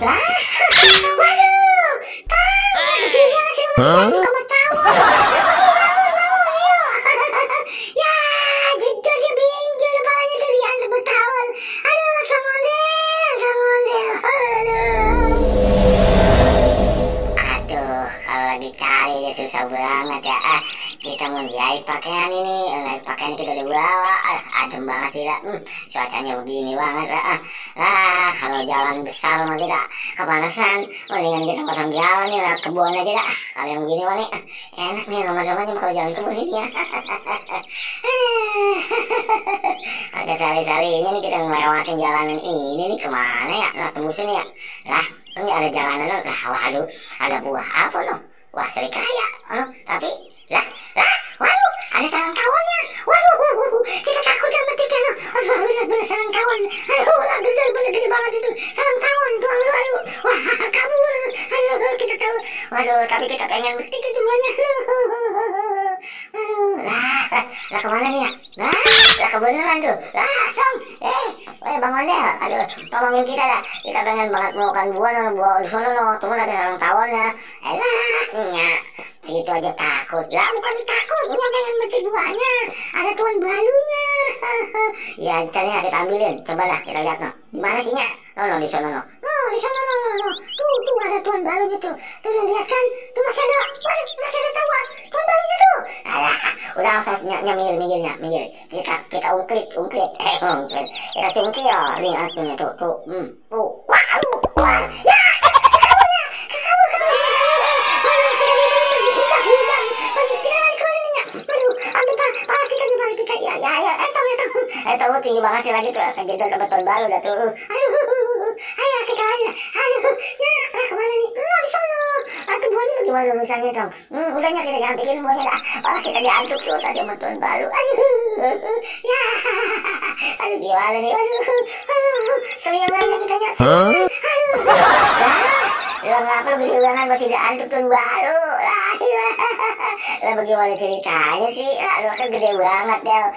Lah, waduh, tahu, gimana sih lu masih kamu tahu? Bangun, yuk. Ya, jedor dia benjol kepalanya tuh diantar bertahun. Aduh, aduh, kalau lagi cari ya susah banget ya. Kita mau jahit pakaian ini, pakaian kita udah bawa. Adem banget sih lah. Cuacanya begini banget lah. Kalau jalan besar mah kita kepanasan. Mendingan kita pasang jalan nih lewat kebun aja dah. Kalau yang begini mah nih enak nih lama-lamanya kalau jalan kebun ini ya. Agak sari-sarinya nih kita ngelewatin jalanan ini nih kemana ya? Nah tembusin ya. Lah, ini ada jalanan loh. Lah, waduh, ada buah apa loh? Wah, serikaya. Tapi waduh, ada sarang tawonnya. Waduh, kita takut sama kita loh. Aduh, bener-bener sarang tawon. Aduh, gede banget itu. Sarang tawon, waduh. Wah, kabur. Aduh, kita tahu. Waduh, tapi kita pengen mesti keduanya. Aduh, lah kemana nih ya? Lah kebeneran tuh. Song. Bang Ondel. Aduh, tolongin kita dah. Kita pengen banget makan buah di sana loh. Tunggu ada sarang tawonnya. Nyak. Segitu aja takut. Lah bukan takut, punya pengen mati buahnya. Ada tuan balunya. Ya caranya kita ambilin. Coba lah kita lihat no. Di mana sih Nya? No di sana no. Di sana no. Tuh ada tuan balunya tuh. Tuh lihat kan? Tuh masih ada. Masih ada tawon. Tuan balunya tuh. Udah usah minggir. Kita ungkit. Kita cungkil. Lihat tuh. Tuh. Wah. Ya. Tahu tinggi banget sih lagi tuh, kejedot dapat tahun baru dah tuh. Ayo kita lari. Kemana nih? Di sana. Tuh buahnya bagaimana misalnya dong? Udahnya kita jangan pikirin buahnya dah. Malah kita diantuk tuh tadi sama tahun baru. Ya. Aduh gimana nih? Aduh. Serius banget kita nyas. Lah nggak perlu gede banget masih diantuk tahun baru. Lah bagaimana ceritanya sih? Lah kan gede banget Del.